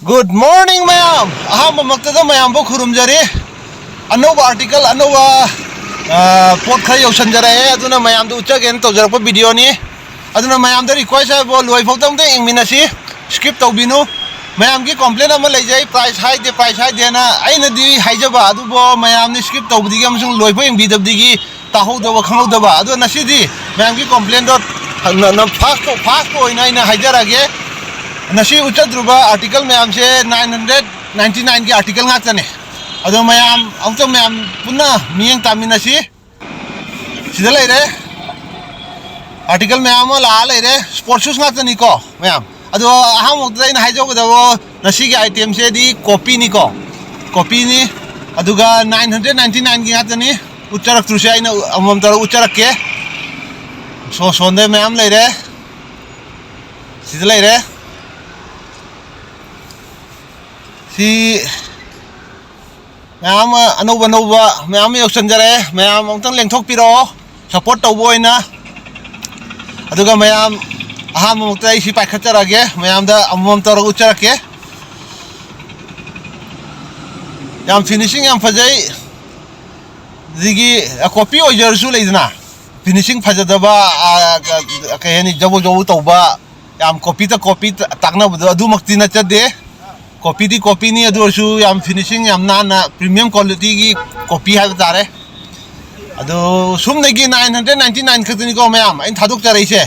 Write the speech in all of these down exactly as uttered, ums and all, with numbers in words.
Good morning ꯃꯌꯥꯝ꯫ ꯑꯍꯥꯟꯕꯃꯛꯇꯗ ꯃꯌꯥꯝꯕꯨ ꯈꯨꯔꯨꯝꯖꯔꯤ꯫ ꯑꯅꯧꯕ article, ꯑꯅꯧꯕ, ꯑ, ꯄꯣꯠ ꯈꯔ ꯌꯧꯁꯟꯖꯔꯛꯑꯦ, ꯑꯗꯨꯅ ꯃꯌꯥꯝꯗ ꯎꯠꯆꯒꯦꯅ ꯇꯧꯖꯔꯛꯄ videoꯅꯤ꯫ ꯑꯗꯨꯅ ꯃꯌꯥꯝꯗ request ꯍꯥꯏꯕꯨ ꯂꯣꯏꯐꯥꯎꯗ ꯑꯝꯇ ꯌꯦꯡꯃꯤꯟꯅꯁꯤ, skip ꯇꯧꯕꯤꯅꯨ꯫ ꯃꯌꯥꯝꯒꯤ complain ꯑꯃ ꯂꯩꯖꯩ, price ꯍꯥꯏꯗꯦ, price ꯍꯥꯏꯗꯦꯅ꯫ ꯑꯩꯅꯗꯤ ꯍꯥꯏꯖꯕ, ꯑꯗꯨꯕꯨ ꯃꯌꯥꯝꯅ skip ꯇꯧꯕꯗꯒꯤ ꯑꯃꯁꯨꯡ ꯂꯣꯏꯐꯥꯎ ꯌꯦꯡꯕꯤꯗꯕꯗꯒꯤ ꯇꯥꯍꯧꯗꯕ, ꯈꯪꯍꯧꯗꯕ꯫ ꯑꯗꯣ ꯉꯁꯤꯗꯤ ꯃꯌꯥꯝꯒꯤ complainꯗꯣ ꯐꯥꯁ ꯐꯥꯁ ꯑꯣꯏꯅ ꯑꯩꯅ ꯍꯥꯏꯖꯔꯛꯑꯒꯦ꯫ ꯉꯁꯤ ꯎꯠꯆꯗ꯭ꯔꯤꯕ article ꯃꯌꯥꯝꯁꯦ nine hundred ninety nineꯒꯤ article ꯉꯥꯛꯇꯅꯦ꯫ ꯑꯗꯣ ꯃꯌꯥꯝ ꯑꯃꯨꯛꯇ ꯃꯌꯥꯝ ꯄꯨꯟꯅ ꯃꯤꯠꯌꯦꯡ ꯇꯥꯃꯤꯟꯅꯁꯤ꯫ ꯁꯤꯗ ꯂꯩꯔꯦ, article ꯃꯌꯥꯝ ꯑꯃ ꯂꯥꯛꯑ ꯂꯩꯔꯦ꯫ Sport shoes ꯉꯥꯛꯇꯅꯤꯀꯣ ꯃꯌꯥꯝ꯫ ꯑꯗꯣ ꯑꯍꯥꯟꯕꯃꯛꯇꯗ ꯑꯩꯅ ꯍꯥꯏꯖꯍꯧꯒꯗꯕ, ꯉꯁꯤꯒꯤ itemꯁꯦꯗꯤ copyꯅꯤꯀꯣ, copyꯅꯤ꯫ ꯑꯗꯨꯒ nine hundred ninety nineꯒꯤ ꯉꯥꯛꯇꯅꯤ꯫ ꯎꯠꯆꯔꯛꯇ꯭ꯔꯤꯁꯦ ꯑꯩꯅ ꯑꯃꯃꯝ ꯇꯧꯔꯒ ꯎꯠꯆꯔꯛꯀꯦ꯫ ꯁꯣ ꯁꯣꯟꯗ ꯃꯌꯥꯝ ꯂꯩꯔꯦ꯫ ꯁꯤꯗ ꯂꯩꯔꯦ꯫ ꯁꯤ ꯃꯌꯥꯝ ꯑꯃ, ꯑꯅꯧꯕ ꯑꯅꯧꯕ ꯃꯌꯥꯝ ꯑꯃ ꯌꯧꯁꯟꯖꯔꯛꯑꯦ꯫ ꯃꯌꯥꯝ ꯑꯃꯨꯛꯇꯪ ꯂꯦꯡꯊꯣꯛꯄꯤꯔꯛꯑꯣ, support ꯇꯧꯕ ꯑꯣꯏꯅ꯫ ꯑꯗꯨꯒ ꯃꯌꯥꯝ, ꯑꯍꯥꯟꯕꯃꯛꯇ ꯑꯩ ꯁꯤ ꯄꯥꯏꯈꯠꯆꯔꯛꯑꯒꯦ, ꯃꯌꯥꯝꯗ ꯑꯃꯃꯝ ꯇꯧꯔꯒ ꯎꯠꯆꯔꯛꯀꯦ꯫ ꯌꯥꯝ finishing ꯌꯥꯝ ꯐꯖꯩ꯫ ꯑꯗꯒꯤ copy ꯑꯣꯏꯖꯔꯁꯨ ꯂꯩꯗꯅ, finishing ꯐꯖꯗꯕ, ꯑ, ꯀ-, ꯀꯩ ꯍꯥꯏꯅꯤ, ꯖꯧ ꯖꯧ ꯇꯧꯕ, ꯌꯥꯝ copyꯗ copy ꯇ-, ꯇꯥꯛꯅꯕꯗꯣ ꯑꯗꯨꯃꯛꯇꯤ ꯅꯠꯆꯗꯦ꯫ Copyꯗꯤ copyꯅꯤ, ꯑꯗꯨ ꯑꯣꯏꯔꯁꯨ ꯌꯥꯝ finishing ꯌꯥꯝ ꯅꯥꯟꯅ premium qualityꯒꯤ copy ꯍꯥꯏꯕ ꯇꯥꯔꯦ꯫ ꯑꯗꯣ ꯁꯨꯞꯅꯒꯤ nine hundred ninety nine ꯈꯛꯇꯅꯤꯀꯣ ꯃꯌꯥꯝ ꯑꯩꯅ ꯊꯥꯗꯣꯛꯆꯔꯛꯏꯁꯦ꯫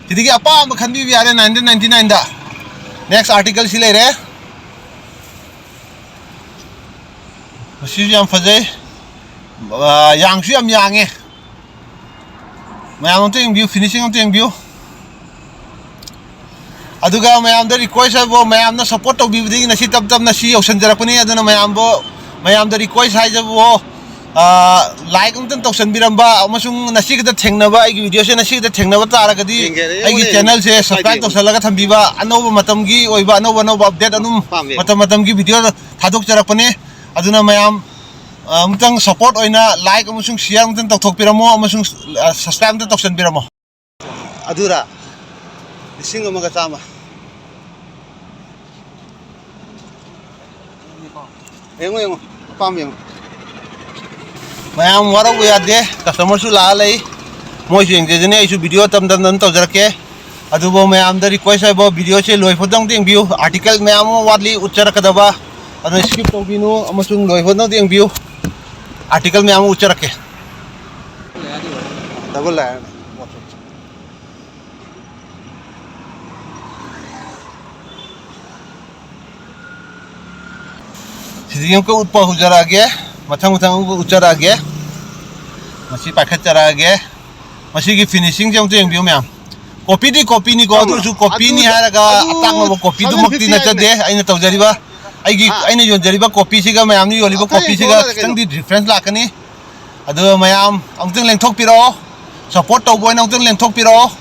ꯁꯤꯗꯒꯤ ꯑꯄꯥꯝꯕ ꯈꯟꯕꯤꯕ ꯌꯥꯔꯦ nine hundred ninety nineꯗ꯫ Next article ꯁꯤ ꯂꯩꯔꯦ꯫ ꯃꯁꯤꯁꯨ ꯌꯥꯝ ꯐꯖꯩ꯫ ꯑ, ꯌꯥꯡꯁꯨ ꯌꯥꯝ ꯌꯥꯡꯉꯦ꯫ ꯃꯌꯥꯝ ꯑꯝꯇ ꯌꯦꯡꯕꯤꯌꯨ, finishing ꯑꯝꯇ ꯌꯦꯡꯕꯤꯌꯨ꯫ ꯑꯗꯨꯒ ꯃꯌꯥꯝꯗ request ꯍꯥꯏꯕꯨ, ꯃꯌꯥꯝꯅ support ꯇꯧꯕꯤꯕꯗꯒꯤ ꯉꯁꯤ ꯇꯞ ꯇꯞꯅ ꯁꯤ ꯌꯧꯁꯟꯖꯔꯛꯄꯅꯤ꯫ ꯑꯗꯨꯅ ꯃꯌꯥꯝꯕꯨ, ꯃꯌꯥꯝꯗ request ꯍꯥꯏꯖꯕꯨ, ꯑ, like ꯑꯝꯇꯪ ꯇꯧꯁꯟꯕꯤꯔꯝꯕ, ꯑꯃꯁꯨꯡ ꯉꯁꯤ ꯈꯛꯇ ꯊꯦꯡꯅꯕ, ꯑꯩꯒꯤ videoꯁꯦ ꯉꯁꯤ ꯈꯛꯇ ꯊꯦꯡꯅꯕ ꯇꯥꯔꯒꯗꯤ, ꯌꯦꯡꯒꯦ, ꯑꯩꯒꯤ ꯌꯦꯡꯉꯨꯅꯦ, channelꯁꯦ subscribe subscribe ꯇꯧꯁꯜꯂꯒ ꯊꯝꯕꯤꯕ, ꯑꯅꯧꯕ ꯃꯇꯝꯒꯤ ꯑꯣꯏꯕ, ꯑꯅꯧ ꯑꯅꯧꯕ update ꯑꯗꯨꯝ ꯄꯥꯝꯃꯦ꯫ ꯃꯇꯝ ꯃꯇꯝꯒꯤ video ꯊꯥꯗꯣꯛꯆꯔꯛꯄꯅꯦ꯫ ꯑꯗꯨꯅ ꯃꯌꯥꯝ, ꯑ, ꯑꯃꯨꯛꯇꯪ support ꯑꯣꯏꯅ like ꯑꯃꯁꯨꯡ share ꯑꯃꯨꯛꯇꯪ ꯇꯧꯊꯣꯛꯄꯤꯔꯝꯃꯣ, ꯑꯃꯁꯨꯡ, ꯑ, subscribe ꯑꯃꯇ ꯇꯧꯁꯟꯕꯤꯔꯝꯃꯣ꯫ ꯑꯗꯨꯔ? ꯂꯤꯁꯤꯡ ꯑꯃꯒ ꯆꯥꯝꯃ꯫ ꯌꯦꯡꯉꯣ, ꯌꯦꯡꯉꯣ, ꯑꯄꯥꯝꯕ ꯌꯦꯡꯉꯣ꯫ ꯃꯌꯥꯝ ꯋꯥꯔꯧꯕ ꯌꯥꯗꯦ, ꯀꯁꯇꯃꯔꯁꯨ ꯂꯥꯛꯑ ꯂꯩ꯫ ꯃꯣꯏꯁꯨ ꯌꯦꯡꯖꯖꯅꯤ, ꯑꯩꯁꯨ ꯚꯤꯗꯤꯑꯣ ꯇꯝ ꯇꯝꯗꯅ ꯇꯧꯖꯔꯛꯀꯦ꯫ ꯑꯗꯨꯕꯨ ꯃꯌꯥꯝꯗ ꯔꯤꯀ꯭ꯋꯦꯁ ꯍꯥꯏꯕ, ꯚꯤꯗꯤꯑꯣꯁꯦ ꯂꯣꯏꯐꯥꯎꯗꯪ ꯌꯦꯡꯕꯤꯌꯨ꯫ ꯑꯥꯔꯇꯤꯀꯜ ꯃꯌꯥꯝ ꯑꯃ ꯋꯥꯠꯂꯤ ꯎꯠꯆꯔꯛꯀꯗꯕ, ꯑꯗꯨꯅ ꯁ꯭ꯀꯤꯞ ꯇꯧꯕꯤꯅꯨ ꯑꯃꯁꯨꯡ ꯂꯣꯏꯐꯥꯎꯗꯪ ꯌꯦꯡꯕꯤꯌꯨ꯫ ꯑꯥꯔꯇꯤꯀꯜ ꯃꯌꯥꯝ ꯑꯃ ꯎꯠꯆꯔꯛꯀꯦ꯫ Double line. ꯁꯤꯗꯒꯤ ꯑꯃꯨꯛꯀ ꯎꯠꯄ ꯍꯧꯖꯔꯛꯑꯒꯦ, ꯃꯊꯪ ꯃꯊꯪ ꯑꯃꯨꯛꯀ ꯎꯠꯆꯔꯛꯑꯒꯦ꯫ ꯃꯁꯤ ꯄꯥꯏꯈꯠꯆꯔꯛꯑꯒꯦ꯫ ꯃꯁꯤꯒꯤ ꯐꯤꯅꯤꯁꯤꯡꯁꯦ ꯑꯃꯨꯛꯇ ꯌꯦꯡꯕꯤꯌꯨ ꯃꯌꯥꯝ꯫ ꯀꯣꯄꯤꯗꯤ ꯀꯣꯄꯤꯅꯤꯀꯣ, ꯑꯗꯨ, ꯑꯗꯨꯁꯨ ꯀꯣꯄꯤꯅꯤ ꯑꯗꯨ, ꯍꯥꯏꯔꯒ ꯑꯗꯨ ꯑꯇꯥꯡꯕ ꯀꯣꯄꯤꯗꯨꯃꯛꯇꯤ ꯁꯚꯦꯟ ꯐꯤꯐꯇꯤ ꯅꯠꯆꯗꯦ꯫ ꯍꯥꯏꯕꯅꯦ꯫ ꯑꯩꯅ ꯇꯧꯖꯔꯤꯕ, ꯑꯩꯒꯤ, ꯑꯥ꯫ ꯑꯩꯅ ꯌꯣꯟꯖꯔꯤꯕ ꯀꯣꯄꯤꯁꯤꯒ ꯃꯌꯥꯝꯅ ꯌꯣꯜꯂꯤꯕ ꯑꯇꯩ ꯀꯣꯄꯤꯁꯤꯒ ꯌꯣꯜꯂꯔꯣꯏ ꯀꯩꯅꯣ꯫ ꯈꯤꯇꯪꯗꯤ ꯗꯤꯐ꯭ꯔꯦꯟꯁ ꯂꯥꯛꯀꯅꯤ꯫ ꯑꯗꯨꯒ ꯃꯌꯥꯝ ꯑꯃꯨꯛꯇꯪ ꯂꯦꯡꯊꯣꯛꯄꯤꯔꯛꯑꯣ, ꯁꯞꯄꯣꯔꯠ ꯇꯧꯕ ꯑꯣꯏꯅ ꯑꯃꯨꯛꯇꯪ ꯂꯦꯡꯊꯣꯛꯄꯤꯔꯛꯑꯣ꯫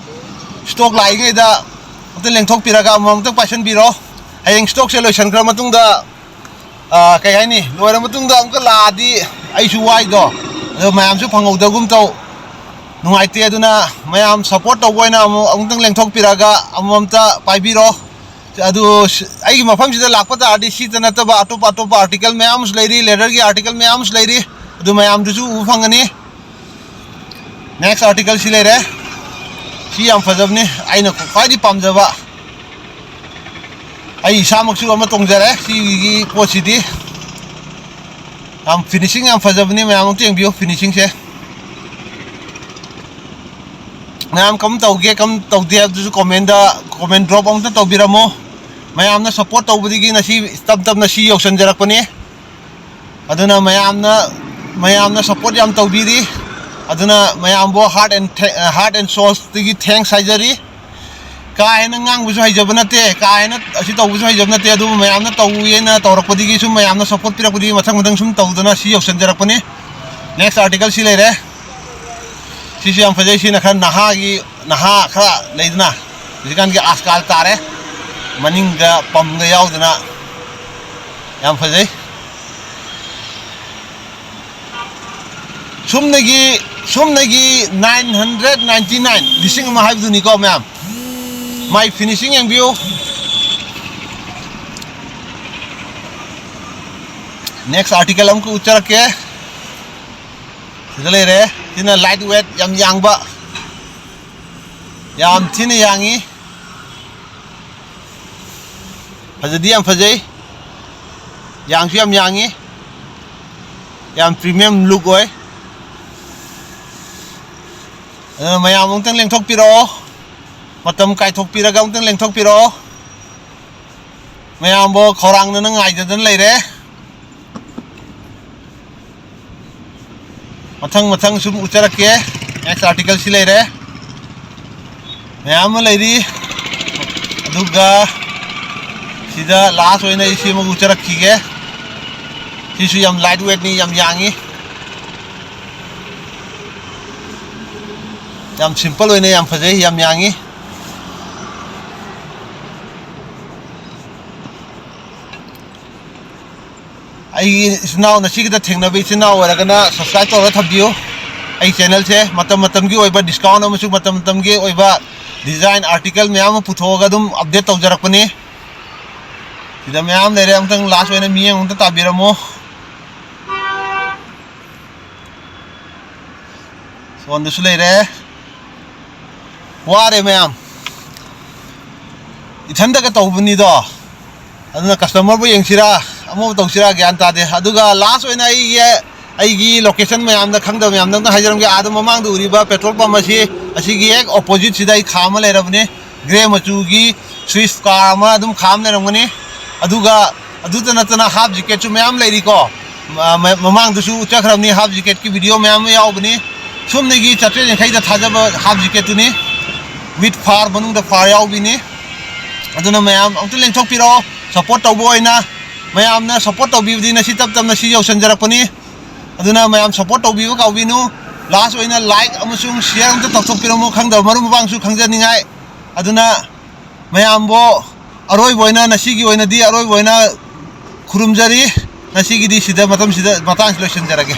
ꯁ꯭ꯇꯣꯛ ꯂꯥꯛꯏꯉꯩꯗ ꯑꯃꯨꯛꯇꯪ ꯂꯦꯡꯊꯣꯛꯄꯤꯔꯒ ꯑꯃꯃꯝꯇꯪ ꯄꯥꯏꯁꯟꯕꯤꯔꯣ꯫ ꯍꯌꯦꯡ ꯁ꯭ꯇꯣꯛꯁꯦ ꯂꯣꯏꯁꯟꯈ꯭ꯔ ꯃꯇꯨꯡꯗ, ꯑ, ꯀꯩ ꯍꯥꯏꯅꯤ, ꯂꯣꯏꯔ ꯃꯇꯨꯡꯗ ꯑꯃꯨꯛꯀ ꯂꯥꯛꯑꯗꯤ ꯑꯩꯁꯨ ꯋꯥꯏꯗꯣ, ꯑꯗꯣ ꯃꯌꯥꯝꯁꯨ ꯐꯪꯍꯧꯗꯒꯨꯝ ꯇꯧ꯫ ꯅꯨꯡꯉꯥꯏꯇꯦ꯫ ꯑꯗꯨꯅ ꯃꯌꯥꯝ ꯁꯞꯄꯣꯔꯠ ꯇꯧꯕ ꯑꯣꯏꯅ ꯑꯃꯨꯛ, ꯑꯃꯨꯛꯇꯪ ꯂꯦꯡꯊꯣꯛꯄꯤꯔꯒ ꯑꯃꯃꯝꯇ ꯄꯥꯏꯕꯤꯔꯣ꯫ ꯑꯗꯨ ꯁ-, ꯑꯩꯒꯤ ꯃꯐꯝꯁꯤꯗ ꯂꯥꯛꯄ ꯇꯥꯔꯗꯤ ꯁꯤꯇ ꯅꯠꯇꯕ ꯑꯇꯣꯞꯄ ꯑꯇꯣꯞꯄ ꯑꯥꯔꯇꯤꯀꯜ ꯃꯌꯥꯝ ꯑꯃꯁꯨ ꯂꯩꯔꯤ, ꯂꯦꯗꯔꯒꯤ ꯑꯥꯔꯇꯤꯀꯜ ꯃꯌꯥꯝ ꯑꯃꯁꯨ ꯂꯩꯔꯤ, ꯑꯗꯨ ꯃꯌꯥꯝꯗꯨꯁꯨ ꯎꯕ ꯐꯪꯒꯅꯤ꯫ ꯅꯦꯛꯁ ꯑꯥꯔꯇꯤꯀꯜ ꯁꯤ ꯂꯩꯔꯦ꯫ ꯁꯤ ꯌꯥꯝ ꯐꯖꯕꯅꯤ, ꯑꯩꯅ ꯈ꯭ꯋꯥꯏꯗꯒꯤ ꯄꯥꯝꯖꯕ꯫ ꯑꯩ ꯏꯁꯥꯃꯛꯁꯨ ꯑꯃ ꯇꯣꯡꯖꯔꯦ ꯁꯤꯒꯤ ꯄꯣꯠꯁꯤꯗꯤ꯫ ꯌꯥꯝ ꯐꯤꯅꯤꯁꯤꯡ ꯌꯥꯝ ꯐꯖꯕꯅꯤ, ꯃꯌꯥꯝ ꯑꯝꯇ ꯌꯦꯡꯕꯤꯌꯨ ꯐꯤꯅꯤꯁꯤꯡꯁꯦ꯫ ꯃꯌꯥꯝ ꯀꯝ ꯇꯧꯒꯦ, ꯀꯝ ꯇꯧꯗꯦ ꯍꯥꯏꯕꯗꯨꯁꯨ ꯀꯣꯃꯦꯟꯗ, ꯀꯣꯃꯦꯟ ꯗ꯭ꯔꯣꯞ ꯑꯃꯨꯛꯇ ꯇꯧꯕꯤꯔꯝꯃꯣ꯫ ꯃꯌꯥꯝꯅ ꯁꯞꯄꯣꯔꯠ ꯇꯧꯕꯗꯒꯤ ꯉꯁꯤ ꯇꯞ ꯇꯞꯅ ꯁꯤ ꯌꯧꯁꯟꯖꯔꯛꯄꯅꯤ꯫ ꯑꯗꯨꯅ ꯃꯌꯥꯝꯅ, ꯃꯌꯥꯝꯅ ꯁꯞꯄꯣꯔꯠ ꯌꯥꯝ ꯇꯧꯕꯤꯔꯤ꯫ ꯑꯗꯨꯅ ꯃꯌꯥꯝꯕꯨ heart and tha-, heart and soulsꯇꯒꯤ thanks ꯍꯥꯏꯖꯔꯤ꯫ ꯀꯥ ꯍꯦꯟꯅ ꯉꯥꯡꯕꯁꯨ ꯍꯩꯖꯕ ꯅꯠꯇꯦ, ꯀꯥ ꯍꯦꯟꯅ ꯑꯁꯤ ꯇꯧꯕꯁꯨ ꯍꯩꯖꯕ ꯅꯠꯇꯦ, ꯑꯗꯨꯕꯨ ꯃꯌꯥꯝꯅ ꯇꯧꯋꯦꯅ ꯇꯧꯔꯛꯄꯗꯒꯤ ꯁꯨꯝ ꯃꯌꯥꯝꯅ ꯁꯞꯄꯣꯔꯠ ꯄꯤꯔꯛꯄꯗꯒꯤ ꯃꯊꯪ ꯃꯊꯪ ꯁꯨꯝ ꯇꯧꯗꯅ ꯁꯤ ꯌꯧꯁꯟꯖꯔꯛꯄꯅꯤ꯫ ꯅꯦꯛꯁ ꯑꯥꯔꯇꯤꯀꯜ ꯁꯤ ꯂꯩꯔꯦ꯫ ꯁꯤꯁꯨ ꯌꯥꯝ ꯐꯖꯩ꯫ ꯁꯤꯅ ꯈꯔ ꯅꯍꯥꯒꯤ, ꯅꯍꯥ ꯈꯔ ꯂꯩꯗꯅ, ꯍꯧꯖꯤꯛꯀꯥꯟꯒꯤ ꯑꯥꯖꯀꯥꯜ ꯇꯥꯔꯦ꯫ ꯃꯅꯤꯡꯗ ꯄꯝꯒ ꯌꯥꯎꯗꯅ ꯌꯥꯝ ꯐꯖꯩ꯫ ꯁꯨꯝꯅꯒꯤ, ꯁꯨꯝꯅꯒꯤ nine hundred ninety nine, ꯂꯤꯁꯤꯡ ꯑꯃ ꯍꯥꯏꯕꯗꯨꯅꯤꯀꯣ ꯃꯌꯥꯝ꯫ ꯃꯥꯏ ꯐꯤꯅꯤꯁꯤꯡ ꯌꯦꯡꯕꯤꯌꯨ꯫ Next article ꯑꯃꯨꯛꯀ ꯎꯠꯆꯔꯛꯀꯦ꯫ ꯁꯤꯗ ꯂꯩꯔꯦ꯫ ꯁꯤꯅ light weight, ꯌꯥꯝ ꯌꯥꯡꯕ, ꯌꯥꯝ ꯊꯤꯅ ꯌꯥꯡꯉꯤ꯫ ꯐꯖꯗꯤ ꯌꯥꯝ ꯐꯖꯩ, ꯌꯥꯡꯁꯨ ꯌꯥꯝ ꯌꯥꯡꯉꯤ, ꯌꯥꯝ premium look ꯑꯣꯏ꯫ ꯑꯗꯨꯅ ꯃꯌꯥꯝ ꯑꯃꯨꯛꯇꯪ ꯂꯦꯡꯊꯣꯛꯄꯤꯔꯛꯑꯣ, ꯃꯇꯝ ꯀꯥꯏꯊꯣꯛꯄꯤꯔꯒ ꯑꯃꯨꯛꯇꯪ ꯂꯦꯡꯊꯣꯛꯄꯤꯔꯛꯑꯣ꯫ ꯃꯌꯥꯝꯕꯨ ꯈꯧꯔꯥꯡꯅꯅ ꯉꯥꯏꯖꯗꯅ ꯂꯩꯔꯦ꯫ ꯃꯊꯪ ꯃꯊꯪ ꯁꯨꯝ ꯎꯠꯆꯔꯛꯀꯦ꯫ Next article ꯁꯤ ꯂꯩꯔꯦ, ꯃꯌꯥꯝ ꯑꯃ ꯂꯩꯔꯤ꯫ ꯑꯗꯨꯒ ꯁꯤꯗ last ꯑꯣꯏꯅ ꯑꯩ ꯁꯤ ꯑꯃ ꯎꯠꯆꯔꯛꯈꯤꯒꯦ꯫ ꯁꯤꯁꯨ ꯌꯥꯝ light weightꯅꯤ, ꯌꯥꯝ ꯌꯥꯡꯉꯤ, ꯌꯥꯝ simple ꯑꯣꯏꯅ ꯌꯥꯝ ꯐꯖꯩ, ꯌꯥꯝ ꯌꯥꯡꯉꯤ꯫ ꯑꯩꯒꯤ ꯏꯆꯤꯟ ꯏꯅꯥꯎ, ꯉꯁꯤꯒꯤꯗ ꯊꯦꯡꯅꯕ ꯏꯆꯤꯟ ꯏꯅꯥꯎ ꯑꯣꯏꯔꯒꯅ subscribe ꯇꯧꯔꯒ ꯊꯝꯕꯤꯌꯨ꯫ ꯑꯩ channelꯁꯦ ꯃꯇꯝ ꯃꯇꯝꯒꯤ ꯑꯣꯏꯕ discount ꯑꯃꯁꯨꯡ ꯃꯇꯝ ꯃꯇꯝꯒꯤ ꯑꯣꯏꯕ design article ꯃꯌꯥꯝ ꯑꯃ ꯄꯨꯊꯣꯛꯑꯒ ꯑꯗꯨꯝ update ꯇꯧꯖꯔꯛꯄꯅꯤ꯫ ꯁꯤꯗ ꯃꯌꯥꯝ ꯂꯩꯔꯦ, ꯑꯃꯨꯛꯇꯪ last ꯑꯣꯏꯅ ꯃꯤꯠꯌꯦꯡ ꯑꯃꯨꯛꯇ ꯇꯥꯕꯤꯔꯝꯃꯨ꯫ ꯁꯣꯝꯗꯁꯨ ꯂꯩꯔꯦ꯫ ꯋꯥꯔꯦ ꯃꯌꯥꯝ, ꯏꯊꯟꯗꯒ ꯇꯧꯕꯅꯤꯗꯣ꯫ ꯑꯗꯨꯅ customerꯕꯨ ꯌꯦꯡꯁꯤꯔꯥ, ꯑꯃꯕꯨ ꯇꯧꯁꯤꯔꯥ, ꯒ꯭ꯌꯥꯟ ꯇꯥꯗꯦ꯫ ꯑꯗꯨꯒ last ꯑꯣꯏꯅ ꯑꯩꯒꯤ, ꯑꯩꯒꯤ location ꯃꯌꯥꯝꯗ ꯈꯪꯗꯕ ꯃꯌꯥꯝꯗ ꯑꯝꯇ ꯍꯥꯏꯖꯔꯝꯒꯦ꯫ ꯑꯥꯗ ꯃꯃꯥꯡꯗ ꯎꯔꯤꯕ petrol pump ꯑꯁꯤ, ꯑꯁꯤꯒꯤ ꯍꯦꯛ oppositeꯁꯤꯗ ꯑꯩ ꯈꯥꯝꯃ ꯂꯩꯔꯕꯅꯤ꯫ Grey ꯃꯆꯨꯒꯤ Swift car ꯑꯃ ꯑꯗꯨꯝ ꯈꯥꯝ ꯂꯩꯔꯝꯒꯅꯤ꯫ ꯑꯗꯨꯒ ꯑꯗꯨꯇ ꯅꯠꯇꯅ half jacketꯁꯨ ꯃꯌꯥꯝ ꯂꯩꯔꯤꯀꯣ꯫ ꯃ-, ꯃ-, ꯃꯃꯥꯡꯗꯁꯨ ꯆꯠꯈ꯭ꯔꯕꯅꯤ, half jacketꯀꯤ video ꯃꯌꯥꯝ ꯑꯃ ꯌꯥꯎꯕꯅꯤ꯫ ꯁꯣꯝꯗꯒꯤ ꯆꯥꯇ꯭ꯔꯦꯠ ꯌꯥꯡꯈꯩꯗ ꯊꯥꯖꯕ half jacketꯇꯨꯅꯤ, with fur, ꯃꯅꯨꯡꯗ fur ꯌꯥꯎꯕꯤꯅꯤ꯫ ꯑꯗꯨꯅ ꯃꯌꯥꯝ ꯑꯃꯨꯛꯇ ꯂꯦꯡꯊꯣꯛꯄꯤꯔꯛꯑꯣ, support ꯇꯧꯕ ꯑꯣꯏꯅ꯫ ꯃꯌꯥꯝꯅ support ꯇꯧꯕꯤꯕꯗꯤ ꯉꯁꯤ ꯇꯞ ꯇꯞꯅ ꯁꯤ ꯌꯧꯁꯟꯖꯔꯛꯄꯅꯤ꯫ ꯑꯗꯨꯅ ꯃꯌꯥꯝ support ꯇꯧꯕꯤꯕ ꯀꯥꯎꯕꯤꯅꯨ꯫ Last ꯑꯣꯏꯅ like ꯑꯃꯁꯨꯡ share ꯑꯃꯇ ꯇꯧꯊꯣꯛꯄꯤꯔꯝꯃꯨ, ꯈꯪꯗꯕ ꯃꯔꯨꯞ ꯃꯄꯥꯡꯁꯨ ꯈꯪꯖꯅꯤꯡꯉꯥꯏ꯫ ꯑꯗꯨꯅ ꯃꯌꯥꯝꯕꯨ ꯑꯔꯣꯏꯕ ꯑꯣꯏꯅ, ꯉꯁꯤꯒꯤ ꯑꯣꯏꯅꯗꯤ ꯑꯔꯣꯏꯕ ꯑꯣꯏꯅ ꯈꯨꯔꯨꯝꯖꯔꯤ꯫ ꯉꯁꯤꯒꯤꯗꯤ ꯁꯤꯗ, ꯃꯇꯝꯁꯤꯗ, ꯃꯇꯥꯡꯁꯤ ꯂꯣꯏꯁꯤꯟꯖꯔꯒꯦ꯫